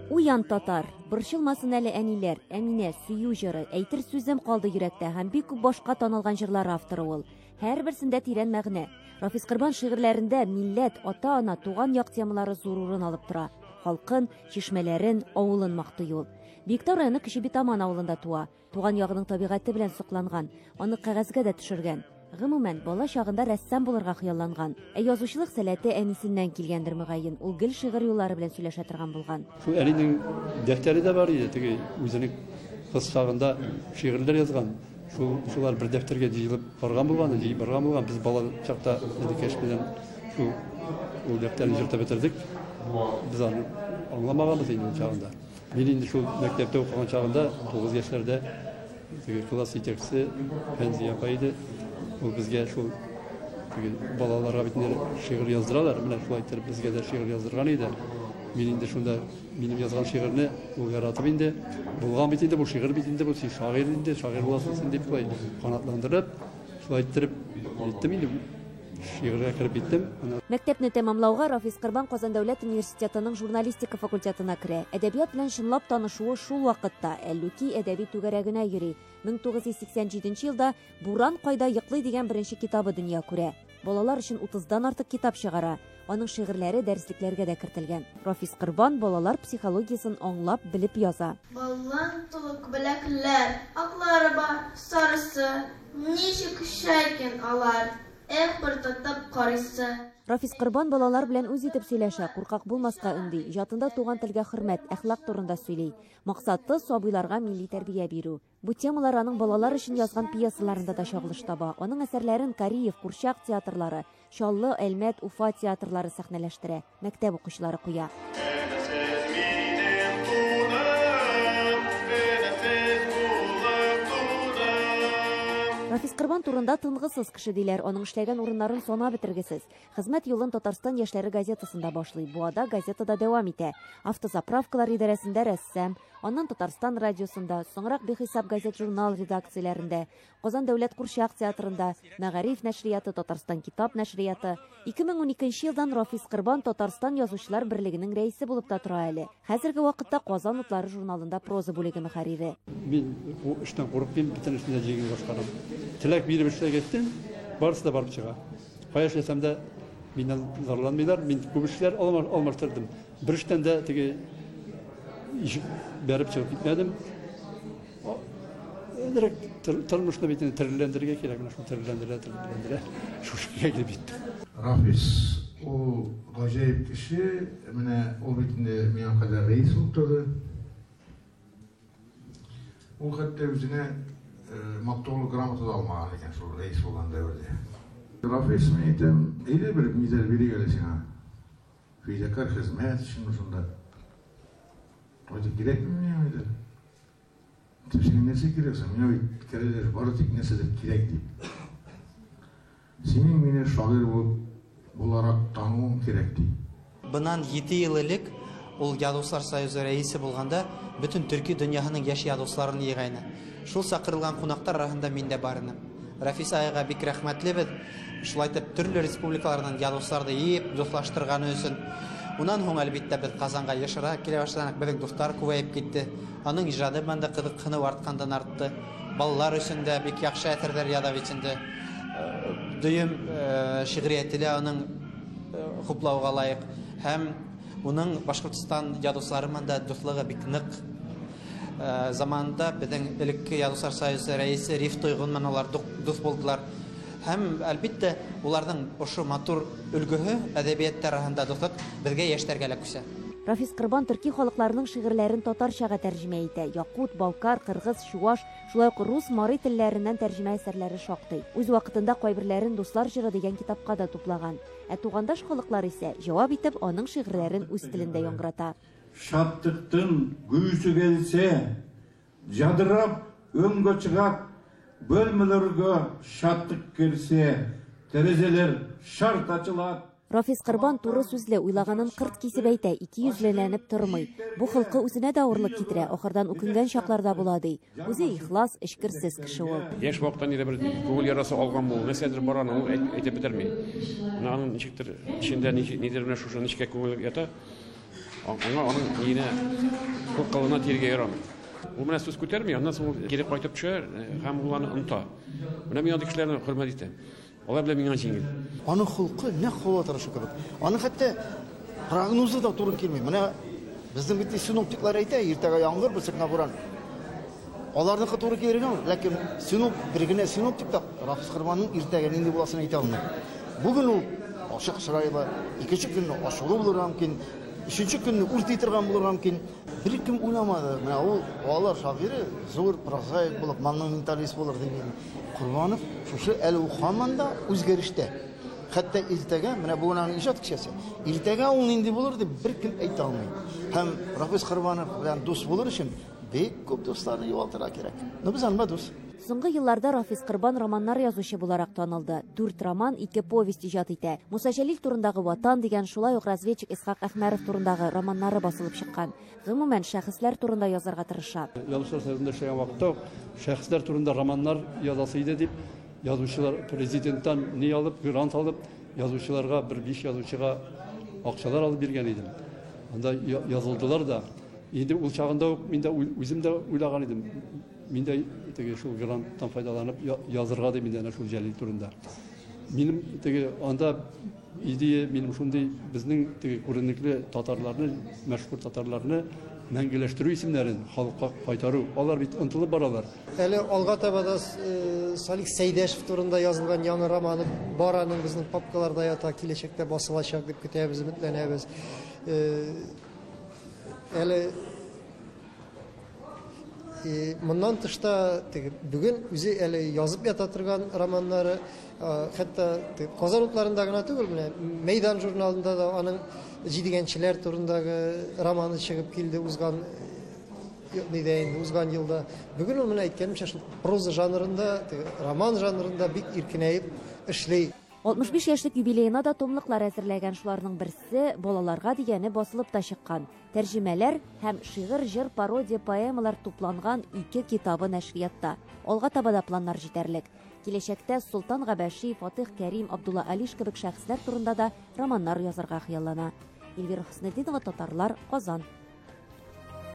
Уян, татар! Борчылмасын әле әниләр, Әминә, Сөю җыры, Әйтер сүзем калды йөрәктә һәм бик күп башка танылган җырлар авторы ул. Һәрберсендә тирән мәгънә. Рафис Корбан шигырьләрендә милләт, ата-ана, туган як темалары зур урын алып тора. Халкын, чишмәләрен, авылын мактый ул. Биектау районы Кече Битаман авылында туа. Туган ягының табигате белән сокланган, аны кәгазьгә дә төшергән. Гомумән, бала чагында рәссам булырга хыялланган. Ә язучылык сәләте әнисеннән килгәндер, мөгаен, ул гел шигырь юллары белән сөйләшә торган булган. Шул әнинең дәфтәре дә бар иде, теге үзенең кыз чагында шигырьләр язган. Шул шулар бер дәфтәргә җыелып барган булган, җыеп барган булган. Без бала чакта әнекәш белән шул ул дәфтәрне җыртып бетердек. Без аны аңламаганбыз инде ул чагында. Мин инде шул мәктәптә укыган чагында, 9 яшьләрдә, теге класс җитәкчесе Фәнзия апа иде. Ул безгә шул теге балаларга бит инде шигырь яздыралар. Менә шулай иттереп безгә дә шигырь яздырган иде. Мин инде шунда минем язган шигырьне ул яратып инде, булган бит инде бу шигырь бит инде бу, син шагыйрь инде, шагыйрь буласың син дип шулай канатландырып, шулай иттереп әйттем инде. Шигырьгә кереп киттем. Мәктәпне тәмамлауга Рафис Корбан Казан дәүләт университетының журналистика факультетына керә. Әдәбият белән чынлап танышуы шул вакытта, Әллүки әдәби түгәрәгенә йөри. 1987 елда Буран кайда йоклый дигән беренче китабы дөнья күрә. Балалар өчен утыздан артык китап чыгара. Аның шигырьләре дәреслекләргә дә кертелгән. Рафис Корбан балалар психологиясен аңлап, белеп яза. Баллан тулы күбәләкләр, Аклары бар, сарысы. Ничек оча икән алар? Эх, бер тотып карыйсы. Рафис Корбан балалар белән үз итеп сөйләшә, куркак булмаска өнди, иҗатында туган телгә хөрмәт, әхлак турында сөйли. Максаты, сабыйларга милли тәрбия бирү. Бу темалар аның балалар өчен язган пьесаларында да чагылыш таба. Аның әсәрләрен Кариев, Курчак театрлары, Чаллы, Әлмәт, Уфа театрлары сәхнәләштерә, мәктәп укучылары куя. Рафис Корбан турында тынгысыз кеше диләр. Аның эшләгән урыннарын санап бетергесез. Хезмәт юлын Татарстан яшьләре газетасында башлый. Буада газетада дәвам итә. Автозаправкалар идарәсендә рәссам, аннан Татарстан радиосында, соңрак бихисап газет-журнал редакцияләрендә, Казан дәүләт курчак театрында, Мәгариф нәшрияты, Татарстан китап нәшрияты. 2012 елдан Рафис Корбан Татарстан Язучылар берлегенең рәисе булып та тора әле. Хәзерге вакытта Казан утлары журналында проза бүлеге мөхәррире. Мин бу эштән курыкмыйм, бөтен эшне дә җиңел башкарам. Теләк биреп эшләгәчтен, барысы да барып чыга. Кая эшләсәм дә, миннән зарланмыйлар. Мин күп эшләр алмаштырдым. Бер эштән дә теге ишек бәреп чыгып китмәдем. Әзрәк тормышны бит инде тереләндерергә кирәк, менә шул тереләндерә, тереләндерә, шушы көнгә килеп җиттек. Рафис, ул гаҗәеп кеше, менә ул бит инде миңа кадәр рәис булып торды. Ул хәтта үзенә мактаулы грамота да алмаган икән шул рәис булган дәвердә. Рафис, мин әйтәм, әйдә бер медаль бирик әле сиңа. Фидакарь хезмәт өчен шунда. Ой, кирәкме миңа медаль? Сиңа нәрсә кирәк соң? Миңа бит керәләр, бары тик нәрсәдер кирәк дип. Синең мине шагыйрь булып буларак тануың кирәк ди. Быннан җиде ел элек ул Язучылар союзы рәисе булганда, бөтен төрки дөньяһының яшь язучыларын йыйгайны. Шул чакырылган кунаклар арасында мин дә бар инем. Рафис агайга бик рәхмәтлебез, шулай итеп төрле республикалардан язучыларны йыеп, дуслаштырганы өчен. Уннан һуң, әлбиттә, без Казанга ешрак килә башладык, безнең дуслар күбәеп китте. Аның иҗады белән дә кызыксыну арткандан артты. Балалар өчен дә бик яхшы әсәрләр яза бит инде. Дөем шигърияте дә аның хуплауга лаек. Һәм уның Башкортстан язучылары белән дә дуслыгы бик нык. Заманында безнең элекке Язучылар союзы рәисе Риф Тойгун белән алар дус булдылар. Һәм, әлбиттә, уларның ошо матур өлгеһе әдәбият тарафында дуслык безгә яшьләргә лә күчә. Рафис Корбан төрки халыкларының шигырьләрен татарчага тәрҗемә итә. Якут, балкар, кыргыз, чуаш, шулай ук рус, мари телләреннән тәрҗемә әсәрләре шактый. Үз вакытында кайберләрен Дуслар җыры дигән китапка да туплаган. Ә тугандаш халыклар исә, җавап итеп, аның шигырьләрен үз телендә яңгырата. Шаттыктын күүсү келсе, жадырап өңгө чыгат, бөлмөлөргө шаттык кирсе, терезелер шарт ачылат. Рафис Корбан туры сүзле, уйлаганын кырт кисеп әйтә, икейөзлеләнеп тормый. Бу холкы үзенә дә авырлык китерә, ахырдан үкенгән чаклар да була, ди. Үзе ихлас, эчкерсез кеше ул. Яшь вакытта нидер бер күңел ярасы алган бу, нәрсәдер бар аның, ул әйтеп бетерми. Менә аның ничектер эчендә нидер менә шушы нечкә күңел ята. Аңа аның ниенә, кылына тиергә ярамый. Ул менә сүз күтәрми, аннан соң ул кире кайтып төшә һәм ул аны оныта. Менә мин андый кешеләрне хөрмәт итәм. Алар белән миңа җиңел. Аның холкы нәкъ һава торышы кебек. Аның хәтта прогнозы да туры килми. Менә безнең бит синоптиклар әйтә, иртәгә яңгыр, берсекенә буран. Аларныкы туры килергә мөмкин, ләкин синоп, бер генә синоптик та Рафис Корбанның иртәгә нинди буласын әйтә алмый. Бүген ул ачык чырайлы, икенче көнне ачулы булырга мөмкин, өченче көнне үрти торган булырга мөмкин. Беркем уйламады, менә ул балалар шагыйре, зур прозаик булып, монументалист булыр дип. Корбанов шушы әле ул һаман да үзгәрештә. Хәтта иртәгә, менә бүген аның иҗат кичәсе, иртәгә ул нинди булыр дип беркем әйтә алмый. Һәм Рафис Корбанов белән дус булыр өчен бик күп дусларны югалтырга кирәк. Но без анда дус. Соңгы елларда Рафис Корбан романнар язучы буларак танылды. 4 роман, 2 повесть иҗат итә. Муса Җәлил турындагы Ватан дигән, шулай ук разведчик Исхак Әхмәров турындагы романнары басылып чыккан. Гомумән, шәхесләр турында язарга тырыша. Язучылар союзында эшләгән вакытта ук шәхесләр турында романнар язасы иде дип, язучылар президенттан ни алып, грант алып, язучыларга бер 5 язучыга акчалар алып биргән идем. Анда язылдылар да. Инде ул чагында ук мин дә үзем дә уйлаган идем. Мин дә теге шул гранттан файдаланып язырга дип инде әнә шул Җәлил турында. Минем теге анда идея минем шундый, безнең теге күренекле татарларны, мәшһүр татарларны мәңгеләштерү исемнәрен халыкка кайтару. Алар бит онытылып баралар. Әле алга таба да Салих Сәйдәшев турында язылган яңа романы бар, аның безнең папкаларда ята, киләчәктә басылачак дип көтәбез, өметләнәбез. Әле моннан тышта теге бүген үзе әле язып ята торган романнары, хәтта Казан утларында гына түгел, менә Мәйдан журналында да аның Җидегәнчеләр турындагы романы чыгып килде узган нидә инде, узган елда. Бүген ул, менә әйткәнемчә, шул проза жанрында, теге роман жанрында бик иркенәеп эшли. 65 яшьлек юбилеена да томлыклар әзерләгән, шуларның берсе балаларга дигәне басылып та чыккан. Тәрҗемәләр һәм шигырь, җыр, пародия, поэмалар тупланган 2 китабы нәшриятта. Алга таба да планнар җитәрлек. Киләчәктә Солтан Габәши, Фатих Кәрим, Абдулла Алиш кебек шәхесләр турында да романнар язарга хыяллана. Эльвира Хөснетдинова, Татарлар, Казан.